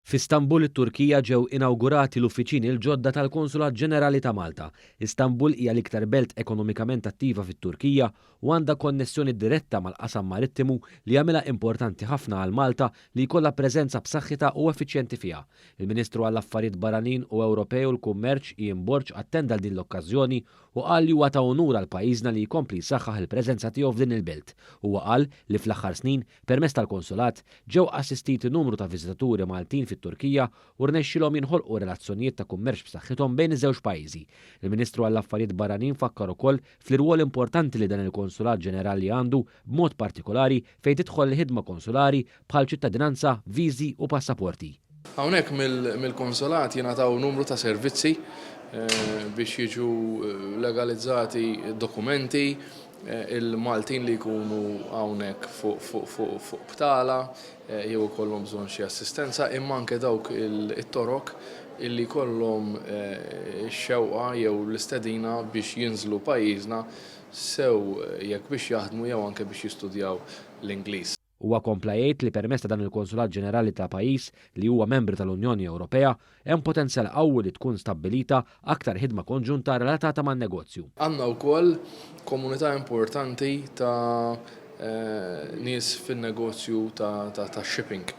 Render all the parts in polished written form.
F'Istanbul, it-Turkija ġew inawgurati l-uffiċini l-ġodda tal-Konsulat Ġenerali ta' Malta. Istanbul hija l-iktar belt ekonomikament attiva fit-Turkija u għandha konnessjoni diretta mal-qasam marittimu li jagħmilha importanti ħafna għal Malta li jkollha preżenza b'saħħitha u effiċjenti fiha. Il-Ministru għall-Affarijiet Barranin u Ewropej u l-Kummerċ Ian Borg attenda għal din l-okkażjoni u qal li huwa ta' unur għal pajjiżna li jkompli jsaħħaħ il-preżenza tiegħu f'din il-belt. Huwa qal li fl-aħħar snin, permezz tal-Konsulat, ġew assistiti numru ta' viżitaturi Maltin fit-Turkija u rnexxielhom jinħolqu relazzjonijiet ta' kummerċ b'saħħithom bejn iż-żewġ pajjiżi. Il-Ministru għall-Affarijiet Barranin fakkar ukoll fl-irwol importanti li dan il-Konsulat Ġenerali għandu b'mod partikolari fejn tidħol il-ħidma konsulari bħal ċittadinanza, viżi u passaporti. Hawnhekk mill-Konsulat jingħataw numru ta' servizzi biex jiġu legalizzati dokumenti, il-Maltin li jkunu hawnhekk fuq btala jew ikollhom bżonn xi assistenza, imma anke dawk it-Torok illi jkollhom ix-xewqa jew l-istedina biex jinżlu pajjiżna sew jekk biex jaħdmu jew anke biex jistudjaw l-Ingliż. Huwa kompla jgħid li permezz ta' dan il-Konsulat Ġenerali ta' pajjiż li huwa membru tal-Unjoni Ewropea, hemm potenzjal qawwi li tkun stabbilita aktar ħidma konġunta relatata man-negozju. Għandna wkoll komunità importanti ta' nies fin-negozju tax-shipping.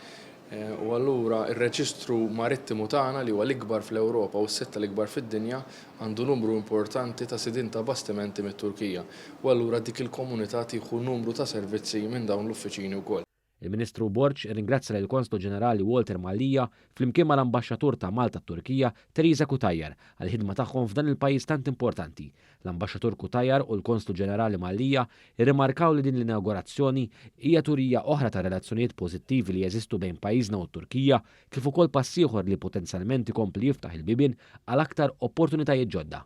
U allura r-reġistru marittimu tagħna li huwa l-ikbar fl-Ewropa u s-sitta l-ikbar fid-dinja għandu numru importanti ta' sidien ta' bastimenti mit-Turkija. U allura dik il-komunità tieħu numru ta' servizzi minn dawn l-uffiċini wkoll. Il-Ministru Borg irringrazzja lill-Konslu Ġenerali Walter Mallia flimkien mal-Ambaxxatur ta' Malta t-Turkija Theresa Cutajar għall-ħidma tagħhom f'dan il-pajjiż tant importanti. L-Ambaxxatur Cutajar u l-Konslu Ġenerali Mallia rrimarkaw li din l-inawgurazzjoni hija turija oħra tar-relazzjonijiet pożittivi li jeżistu bejn pajjiżna u t-Turkija kif ukoll pass ieħor li potenzjalment ikompli jiftaħ il-bibien għal aktar opportunitajiet ġodda.